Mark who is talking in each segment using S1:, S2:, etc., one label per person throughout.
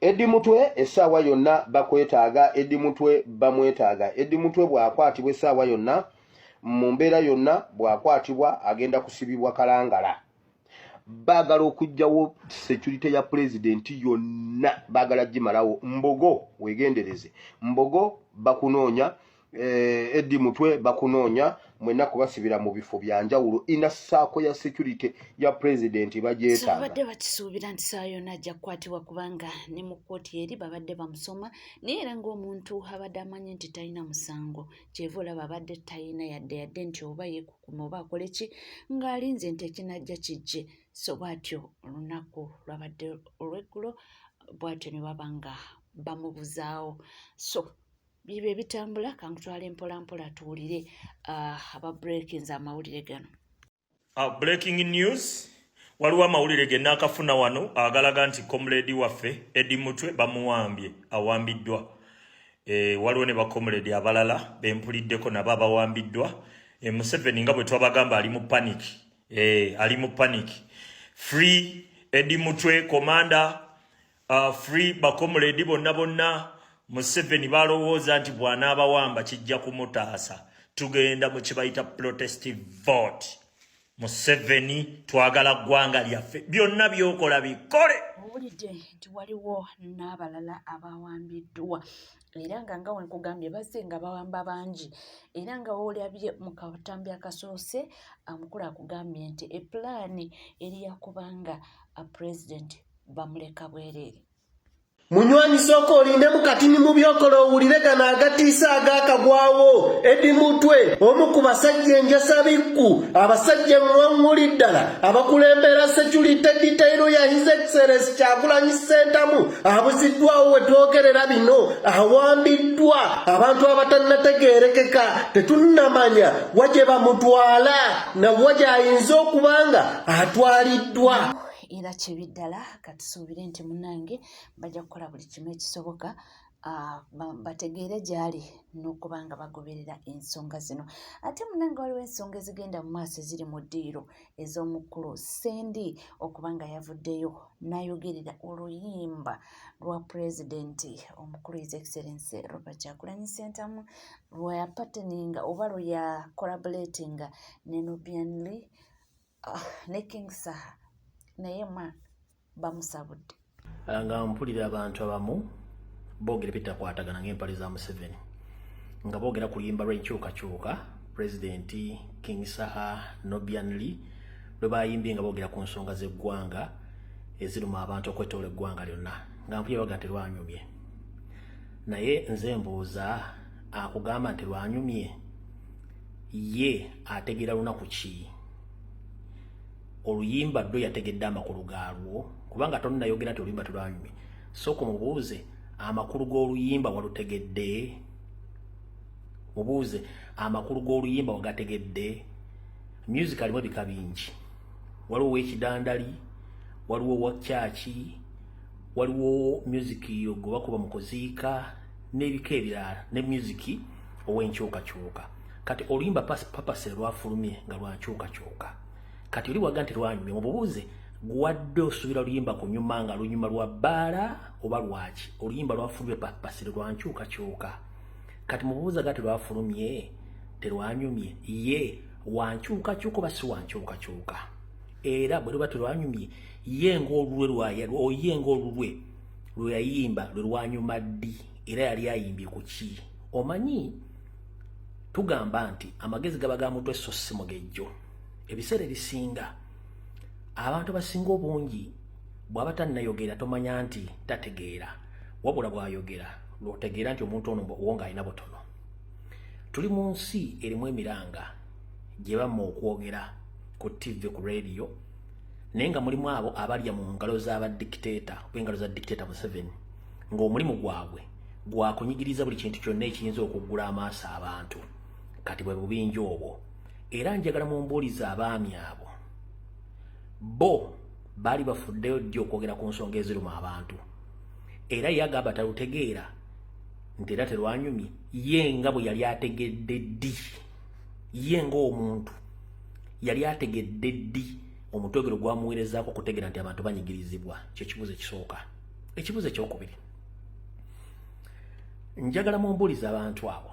S1: Eddie Mutwe essaawa yonna bakwetaaga, Eddie Mutwe bamwetaaga. Eddie Mutwe bw'akwatibwa essaawa yonna, mu mbeera yonna bw'akwatibwa agenda kusibibwa kalangala. Baagala okuggyawo security ya pulezidenti yonna, baagala gimalawo. Mbogo weegendereze, Mbogo bakunoonya, Eddie Mutwe bakunoonya, mwenna kubasibira mu bifo bya njawulo. Ina saako ya security ya pulezidenti bagyetaaga.
S2: Babadde bakisuubira nti saa yonna ajja kukwatibwa, kubanga ne mu kkooti eri babadde bamusoma, naye era ng'omuntu abadde amanyi nti talina musango, kyeva olaba abadde talina yadde nti oba yeekukuma oba akole ki, ng'alinze nti ekinajja kijje. So bw'atyo olunaku lwabadde olw'eggulo, bw'atyo ne baba nga bamubuzaawo. So bibyo ebitambula, kankutwala empolampola tuwulire aba breakings amawulire gano.
S3: Breaking news, waliwo amawulire ge naakafuna wano agalaga nti comrade waffe Eddie Mutwe bamuwambye, awambiddwa. Waliwo ne bacomrade abalala bempuliddeko nabo abawambiddwa. Museveni nga bwe twabagamba ali mu panic, ali mu panic. Free Eddie Mutwe commander, free bacomrade bonna bonna. Museveni balowooza nti bw'anaabawamba kijja kumutaasa. Tugenda mu kibayita protest vote. Museveni, twagala ggwanga lyaffe, byonna by'okola bikole.
S2: Owulidde nti waliwo n'abalala abawambiddwa, era nga wenkugambye bazze nga bawamba bangi, era nga woolabye mu katambi akasoose omukulu akugambye nti epulaani eri yakubanga pulezidenti bamuleka bwereere.
S4: Munywanyi, sooka olindemu katini mu byokola owulire gano agatiisa agaakagwawo. Eddie Mutwe, omu ku basajja enjasabikku, abasajja eŋŋwaŋŋuli ddala abakulembera security detail ya His Excellence Kyagulanyi Ssentamu, abuziddwawo we twogerera bino. Awambiddwa abantu abatannategeerekeka, tetunnamanya wa gye bamutwala nawa gy'ayinza okuba nga atwaliddwa.
S2: Era kibi ddala. Katusuubire nti munnange bajja kukola buli kimu ekisoboka bategeere gy'ali n'okuba nga bagoberera ensonga zino. Ate munnange waliwo ensonga ezigenda mu maaso eziri mu ddiiro ez'omukulu Sendi okuba nga yavuddeyo n'ayogerera oluyimba lwa pulezidenti omukulu His Excellence Robert Kyagulanyi Ssentamu lwe yapartneringa oba lwe yacollaboratinga ne Nubian Li ne King Saha, naye ma bamusabudde.
S5: Nga mpulira abantu abamu boogera bitakwatagana ng'empale za Museveni, nga boogera ku luyimba lw'enkyukakyuka Pulezidenti, King Saha, Nubian Li lwe bayimbye, nga boogera ku nsonga z'eggwanga eziruma abantu okwetoola eggwanga lyonna, nga mpulira baga nti lwanyumye. Naye nze mbuuza, akugamba nti lwanyumye ye ategeera lunaku ki? Oluyimba ddo yategedde amakulu gaalwo? Kubanga tonnayogera nti oluyimba telwanyumye, sooka mubuuze amakulu g'oluyimba walutegedde. Mubuuze amakulu g'oluyimba wagategedde. Music alimu ebika bingi: waliwo ow'ekidandali, waliwo owa kyaki, waliwo music gwe bakuba mu kuziika n'ebika ebirala, ne music ow'enkyukakyuka. Kati oluyimba papase lwafulumye nga lwankyukakyuka. Kati oli waga nti lwanyumye, mububuuze gwadde osuubira luyimba kunyuma nga lunyuma lwa bbaala oba lwaki? Oluyimba lwafulumye papasire lwankyukakyuka. Kati mubuuza ga telwafulumye telwanyumye, ye wankyukakyuka oba si wankyukakyuka? Era bwe luba telwanyumye, ye ng'olulwe ye ng'olulwe lwe yayimba lwe lwanyuma ddi? Era yali ayimbye ku ki? Omanyi tugamba nti amagezi gaba ga mutwe so si mugejjo. Ebiseera ebisinga abantu abasinga obungi bw'aba tannayogera tomanya nti tategeera, wabula bw'ayogera lw'otegeera nti omuntu ono wo ng'alina butono. Tuli mu nsi erimu emiranga gye bamma okwogera ku TV, ku radio, naye nga mulimu abo abalya mu ngalo z'abadikiteeta oba engalo za dictator Museveni, ng'omulimu gwabwe gwakunyigiriza buli kintu kyonna ekiyinza okuggula amaaso abantu. Kati bwe bubinja obwo. Era njagala mumbuulize abaami abo, bo baali bafuddeyo ddi okwogera ku nsonga eziruma abantu? Era ye agamba talutegeera nti era terwanyumye, ye nga bwe yali ategedde ddi? Ye ng'omuntu yali ategedde ddi omutwe gwe gwamuweerezaako okutegeera nti abantu banyigirizibwa? Kyekibuuzo ekisooka. Ekibuuzo ekyokubiri, njagala mumbuulize abantu abo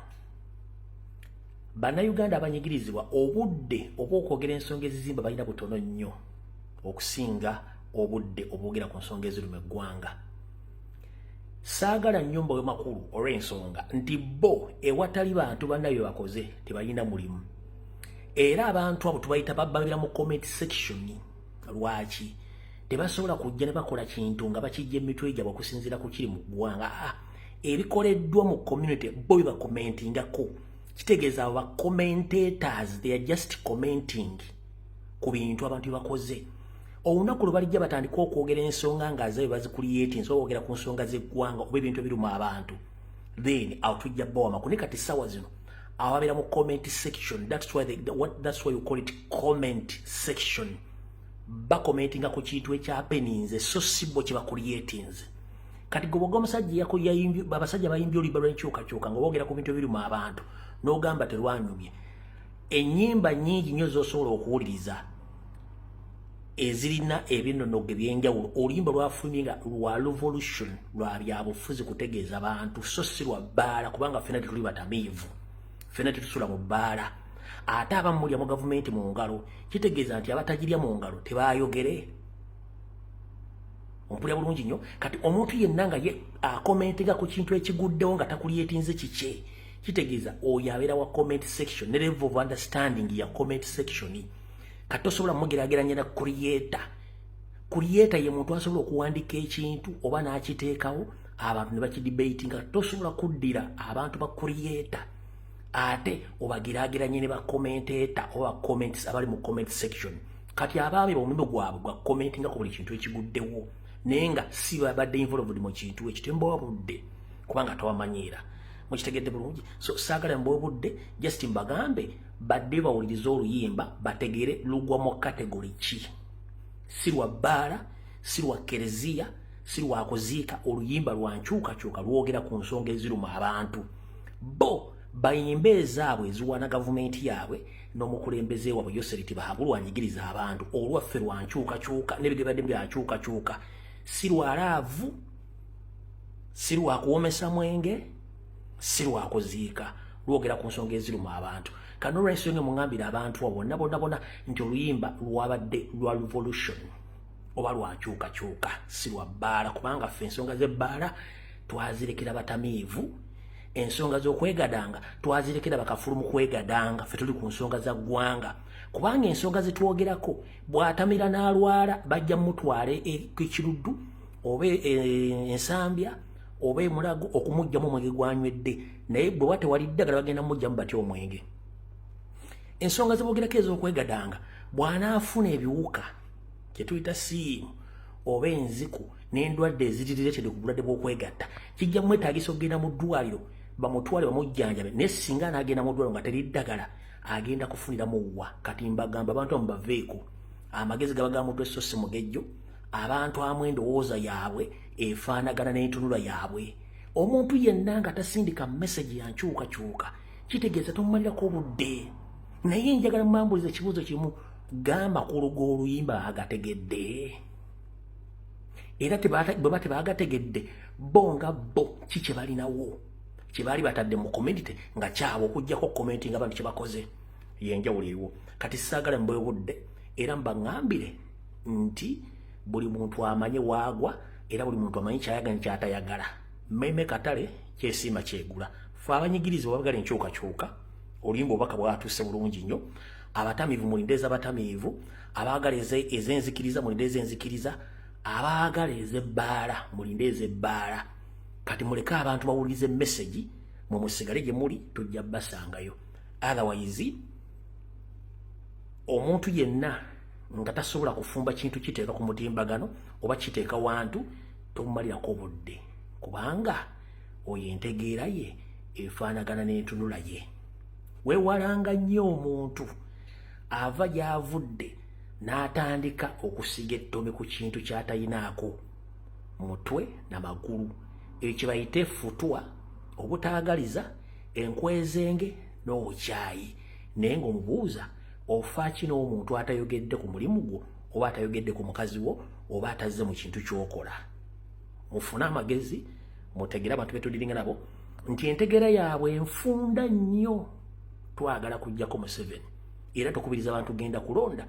S5: Bannayuganda abanyigirizibwa, obudde obw'okwogera ensonga ezizimba balina butono nnyo okusinga obudde obwogera ku nsonga eziruma eggwanga. Saagala nnyo mbawe makulu olw'ensonga nti bo ewatali bantu banna bye bakoze tebalina mulimu, era abantu abo tubayita bababira mu comment section. Lwaki tebasobola kujja ne bakola kintu nga bakijja emitwe gyabwe okusinziira ku kiri mu ggwanga? Ah, ebikoleddwa mu community bo bye bakomentingako. Kitegeeza abo ba commentators, they are just commenting ku bintu abantu bye bakoze. Olunaku lwe balijja batandika okwogera ensonga nga zabe bazicreatinga oba boogera ku nsonga z'eggwanga oba ebintu ebiruma abantu, then awo tujja bawa makulu. Naye kati essaawa zino ababeera mu comment section, that's why you call it comment section, bakomentinga ku kintu ekyahappeninze, so si bo kye bacreatinze. Kati gwe bwoga omusajja abasajja bayimbye oluyimba lw'enkyukakyuka nga boogera ku bintu ebiruma abantu, n'ogamba terwanyumye. Ennyimba nnyingi nnyo z'osobola okuwuliriza ezirina ebinonogo ebyenjawulo. Oluyimba lwafulumye nga lwa revolution, lwa byabufuzi, kutegeeza bantu, so si lwa bbaala, kubanga ffena tetuli batamiivu, ffena tetusula mu bbaala. Ate abamu mulya mu gavumenti mu ngalo, kitegeeza nti abatagirya mu ngalo tebayogere. Ompulira bulungi nnyo? Kati omuntu yenna nga ye akomentinga ku kintu ekiguddewo nga tacreatinze kikye, kitegeeza oyo abeera wa comment section ne level of understanding ya comment section. Kati tosobola mugerageranya na creator. Creator ye muntu asobola okuwandika ekintu oba n'akiteekawo, abantu ne bakidebatinga. Tosobola kuddira abantu ba creator ate obageraageranye ne ba commentator oba comments abali mu comment section. Kati abaami omulimu gwabwe gwa commentinga ku buli kintu ekiguddewo, naye nga si babadde involved mu kintu ekyo, tembawa budde kubanga tobamanyiira. Mukitegedde bulungi? So saagala mbawe budde, just mbagambe badde bawulirize oluyimba bategere lugwa mu category ki. Si lwa bbaala, si lwa kereziya, si lwa kuziika. Oluyimba lwa nkyukakyuka, lwogera ku nsonga eziruma abantu. Bo bayimbe ezaabwe eziwaana gavumenti yaabwe n'omukulembeze waabwe Yoweri Tibuhaburwa anyigiriza abantu. Olwaffe lwa nkyukakyuka n'ebigebadde bya nkyukakyuka, si lwa love, si lwa kuwomesa mwenge, si lwa kuziika. Lwogera ku nsonga eziruma abantu. Kano olwensonga muŋambira abantu abo bonna bonna bonna nti oluyimba lwabadde lwa revolution oba lwa nkyukakyuka, si lwa bbaala, kubanga ffe ensonga z'ebbaala twazirekera batamiivu, ensonga z'okwegadanga twazirekera bakafulu mu kwegadanga. Ffe tuli ku nsonga za ggwanga, kubanga ensonga zetwogerako, bw'atamira n'alwala bajja mutwala ekiruddu oba ensambya oba emulago okumugjamu omwenge gwanywedde. Naye bwe batewali ddagala, bagenda mugjamu batya omwenge? Ensonga zebogerako ez'okwegadanga, bw'anaafuna ebiwuka kyetuyita siimu oba enziku n'endwadde ezirireetedde ku bulwadde bw'okwegatta, kijja mwetaagisa okugenda mu ddwaliro bamutwale bamujjanjabe. Naye singa anaagenda mu ddwaliro nga teri ddagala, agenda kufuniramu wa? Kati mbagamba abantu amu baveeko amagezi gaba ga mutwe so si mugejjo. Abantu amu endowooza yaabwe efaanagana n'entunula yaabwe. Omuntu yenna nga tasindika message ya nkyukakyuka, kitegeeza tomumalirako obudde. Naye njagala mumambuliza ekibuuzo kimu: g'amakulu g'oluyimba agategedde? Era bwe ba tebagategedde, bo nga bo ki kye balinawo kye baali batadde mu community nga kyabwe, okugjako comment nga abantu kye bakoze? Yenjawulo eriwo. Kati saagala mbwe budde, era mbaŋŋambire nti buli muntu amanye waagwa, era buli muntu amanye kyayagala kyatayagala. Meme katale kyesiima kyegula. Fe abanyigirizibwa babagala enkyukakyuka, oluyimba obubaka bwatuuse bulungi nnyo. Abatamiivu mulinde ez'abatamiivu, abaagala ez'enzikiriza mulinde ez'enzikiriza, abaagala ez'ebbaala mulinde ez'ebbaala. Kati muleke abantu bawulirize message, mwe musigale gye muli, tujja basangayo. Otherwise omuntu yenna nga tasobola kufumba kintu kiteeka ku mutimbagano oba kiteeka wantu, tomumalirako budde, kubanga oyo entegeera ye efaanagana n'entunula ye. Weewalanga nnyo omuntu ava gy'avudde n'atandika okusiga ettome ku kintu ky'atayinaako mutwe na magulu. Ekyo kye bayita effutwa, obutaagaliza, enkwezenge n'obukyayi. Naye ng'omubuuza, ofa ki n'omuntu atayogedde ku mulimu gwo, oba atayogedde ku mukazi wo, oba atazze mu kintu ky'okola? Mufune amagezi, mutegere abantu betudiringa nabo nti entegeera yaabwe enfunda nnyo. Twagala kujjako Museveni, era tukubiriza abantu genda kulonda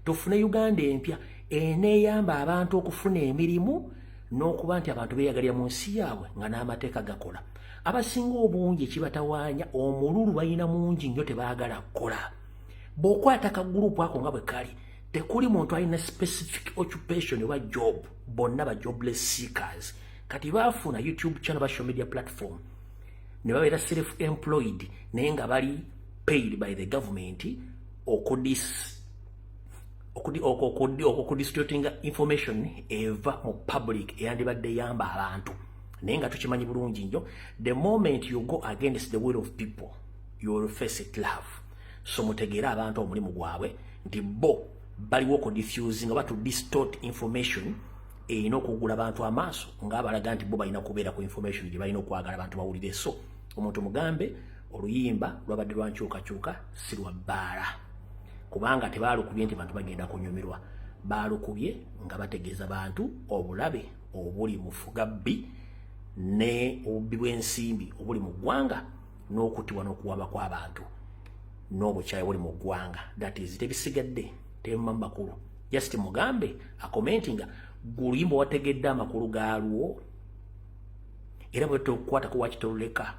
S5: tufune Uganda empya eneeyamba abantu okufuna emirimu n'okuba nti abantu beeyagalira mu nsi yaabwe nga n'amateeka gakola. Abasinga obungi ekibatawaanya, omululu balina mungi nnyo, tebaagala kukola. Bw'okwata ka group ako nga bwe kali, tekuli muntu alina specific occupation oba job, bonna ba jobless seekers. Kati baafuna YouTube channel ba social media platform ne babeera self employed, naye nga bali paid by the government okudistortinga information eva mu public eyandibadde eyamba abantu. Naye nga tukimanyi bulungi nnyo, the moment you go against the will of people, you will face it love. So mutegeere abantu omulimu gwabwe nti bo baliwo okudifusing oba to distort information erina okugula abantu amaaso, ng'abalaga nti bo balina kubeera ku information gye balina okwagala abantu bawulire. So omuntu mugambe oluyimba lwabadde lwa nkyukakyuka, si lwa bbaala, kubanga tebaalukubye nti bantu bagenda kunyumirwa. Baalukubye nga bategeeza bantu obulabe obuli mu fugabbi ne obubbi bw'ensimbi obuli mu ggwanga n'okuttibwa n'okuwamba kw'abantu n'obukyayi obuli mu ggwanga. That is, tebisigadde tebima mu makulu. Just mugambe acommentinga gwe oluyimba wategedde amakulu gaalwo, era bwe tokukwatako wakitoluleka,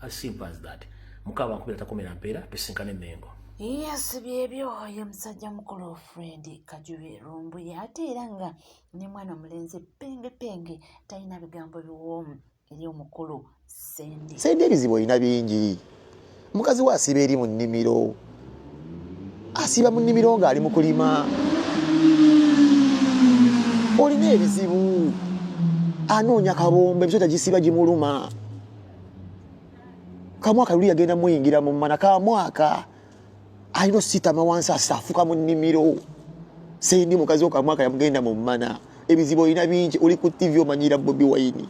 S5: as simple as that. Mukama bankubira takomera mpeera, tusinkane Mengo.
S2: Yes, byebyo. Ye musajja mukulu Fred Kajubi Lumbuye, ate era nga ne mwana mulenzi penge penge talina bigambo biwoomu eri omukulu Sendi.
S6: Sendi, ebizibu olina bingi. Mukazi we asiiba eri mu nnimiro, asiiba mu nnimiro ng'ali mu kulima. Olina ebizibu, anoonya kabombo, emisota gisiiba gimuluma. Kamwaka luli yagenda muyingira mu mmana. Kamwaka alina ositama wansi, asafuka mu nnimiro. Sendi, mukazi wo kamwaka yamugenda mu mmana. Ebizibu olina bingi. Oli ku TV omanyira Bobi Wine,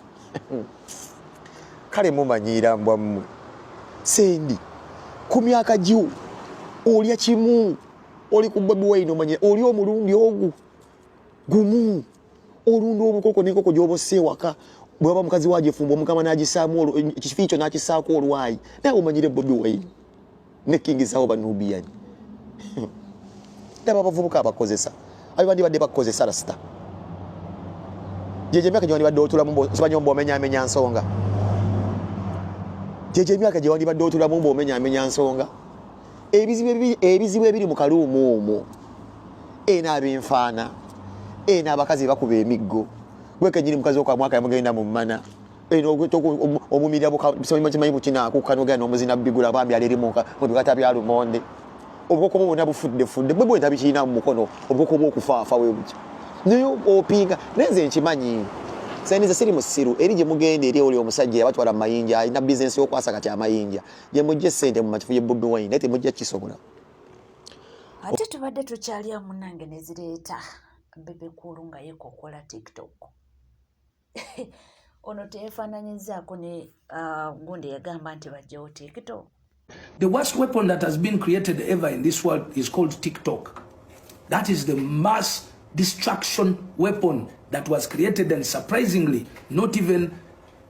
S6: kale mumanyiira mbwa mmwe. Sendi, ku myaka gyo olya kimu, oli ku Bobi Wine, omanyira oli omulundi ogu gumu olunda obukoko n'enkoko gy'obossa ewaka. Bwaba mukazi wagifumba omukama n'agisaamu ekifi kyo n'akisaako olwayi, naye omanyire Bobi Wine ne King Saha Banubian. Ndaba abavubuka abakozesa abo bandibadde bakukozesa rasita. Gyegyo emyaka gyewandibadde otulamu simanyi mbu omenyamenya nsonga. Gyegyo emyaka gyewandibadde otulamu mbu omenyamenya nsonga. Ebizibu ebiri mu kaluumu omwo, eno abenfaana, eno abakazi bakuba emiggo. Gwe kenyini mukazi okamwaka yamugenda mu mmana. Eno omumirira kimanyi bukinaakuka nogenda n'omuzina bigula bambi ali eri mu bikata bya lumonde. Obukoko bwo bwonna bufuddefudde, bwe bwenta bikirina mu mukono, obukoko bw'okufaafa we butyo, naye opinga. Naye nze nkimanyi, sendize siri musiru. Eri gye mugenda eri oli omusajja yabatwala mu mayinja, alina bizinesi y'okwasa kati amayinja gye mujja essente mu makifu ye Bobi Wine, naye temujja kisobola.
S2: Ate tubadde tukyali awo munnange ne zireeta Bebe Cool nga yeekokola TikTok. Ono teyeefaananyizzaako ne gundi yagamba nti bajjewo TikTok.
S7: The worst weapon that has been created ever in this world is called TikTok. That is the mass destruction weapon that was created, and surprisingly, not even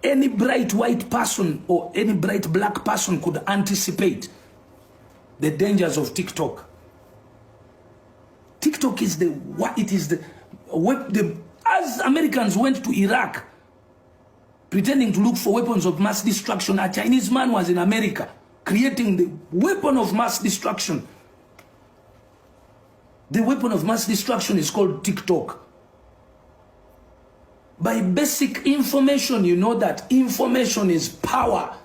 S7: any bright white person or any bright black person could anticipate the dangers of TikTok. TikTok is the what it is the, the as Americans went to Iraq pretending to look for weapons of mass destruction, a Chinese man was in America creating the weapon of mass destruction. The weapon of mass destruction is called TikTok. By basic information, you know that information is power.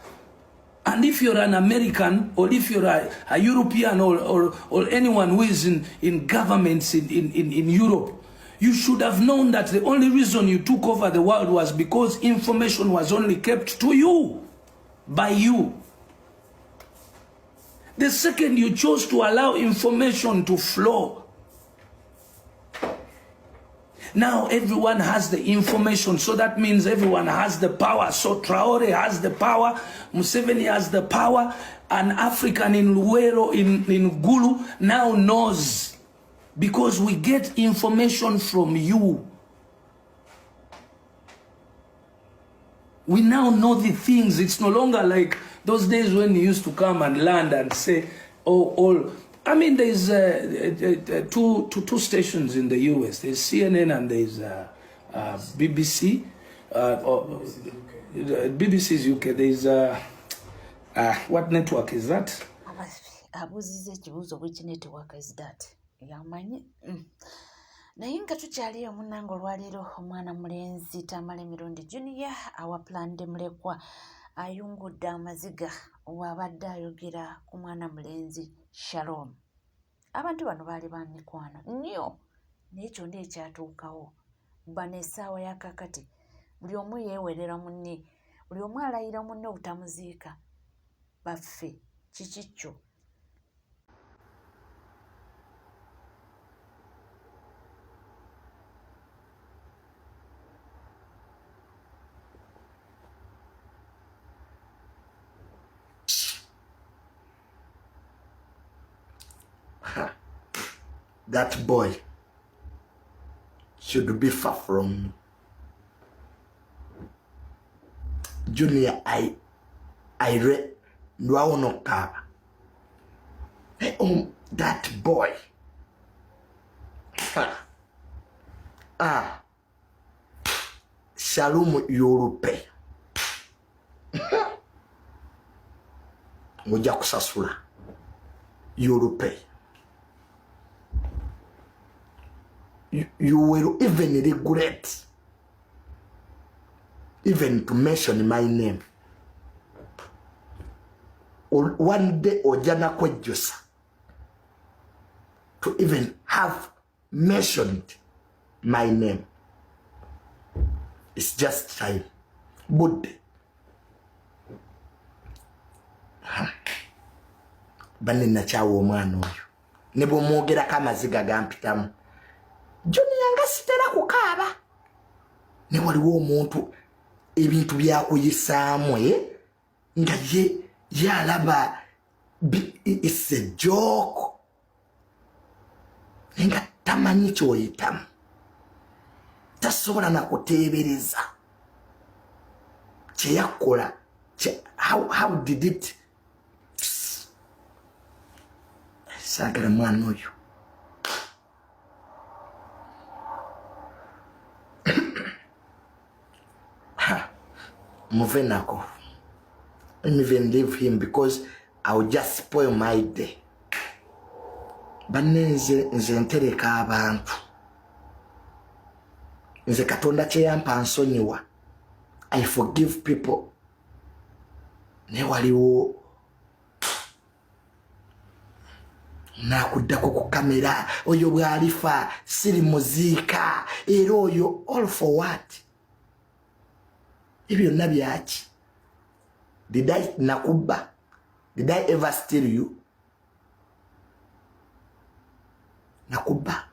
S7: And if you're an American or if you're a European or anyone who is in governments in Europe, you should have known that the only reason you took over the world was because information was only kept to you by you. The second you chose to allow information to flow, now everyone has the information, so that means everyone has the power. So Traore has the power, Museveni has the power, an African in Luwero, in Gulu, now knows because we get information from you. We now know the things. It's no longer like those days when you used to come and land and say, oh, all. I mean, there's two stations in the US. There's CNN and there's BBC. BBC is UK. There's what network is that?
S2: Abuuziza ekibuuzo, which network is that? Yamanyi. Naye nga tukyaliyo munnange, olwaleero omwana mulenzi Tamale Mirundi Junior awa plande mulekwa ayungudde amaziga wabadde ayogera ku mwana mulenzi Shalom. Abantu bano baali ba mikwano nnyo, naye kyonna ekyatuukawo bano essaawa ya kakati buli omu yeewerera munne, buli omu alayira munne obutamuziika. Baffe kiki kyo?
S8: That boy should be far from me. Junior, I re ndwawo n'okukaaba. Hey, that boy. Ha. Ah. Shalom Yorupe. Ojja kusasula. Yorupe. You will even regret even to mention my name. One day ojja nakwejjusa to even have mentioned my name. It's just time. Budde. Banne, nakyawa omwana oyo. Ne bw'omwogerako amaziga gampitamu. Junior nga sitera kukaaba. Ne waliwo omuntu ebintu byakuyisaamu nga ye yalaba it's a joke. Naye nga tamanyi ky'oyitamu. Tasobola na kuteebereza kye yakola. How did it? Saagala mwana oyo. Ha, muve nako. Let me even leave him because I will just spoil my day. Banne, nze ntereka abantu. Nze Katonda kye yampa nsonyiwa. I forgive people. Ne waliwo nakuddako ku kamera, oyo bw'alifa siri muziika, era oyo, all for what? Ebyo byonna byaki? Did I nakubba? Did I ever steal you? Nakubba?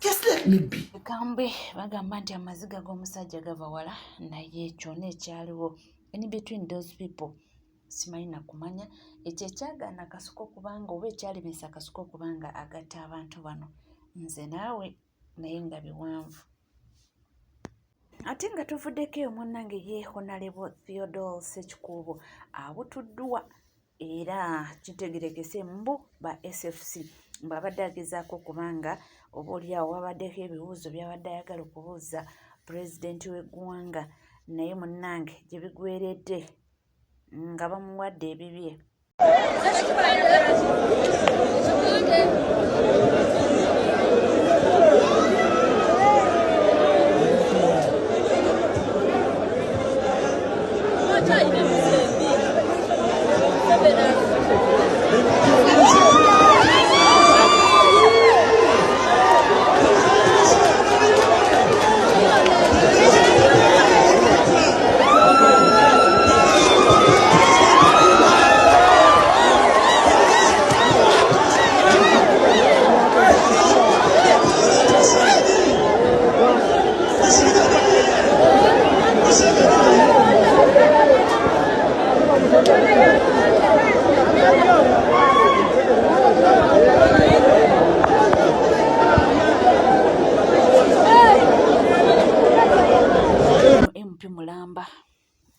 S8: Just let me be.
S2: Kambwe bagamba nti amaziga g'omusajja gava wala, naye kyonna ekyaliwo in between those people simanyi nakumanya ekyo ekyagaana Kasuku okubanga oba ekyalemesa Kasuku okubanga agatta abantu bano, nze naawe, naye nga biwanvu. Ate nga tuvuddeko eyo munnange, ye Honorable Theodore Ssekikuubo abutuddwa era kitegerekese mbu ba SFC bw'abadde agezaako okubanga oba oliawo wabaddeko ebibuuzo by'abadde ayagala okubuuza pulezidenti w'eggwanga, naye munnange gye bigweredde nga bamuwadde ebibye.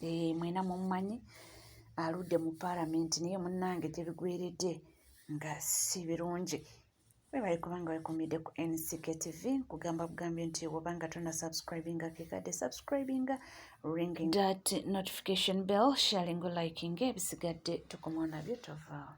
S2: Eh, mwena mumumanyi aludde mu paalamenti naye munnange gye bigweredde nga si birungi. Webale kubanga wekumidde ku NCK TV nkugamba bugambi nti bw'oba nga tonna subscribinga kekadde subscribinga ringing that notification bell sharing liking ebisigadde tukomawo nabyo tovaawo.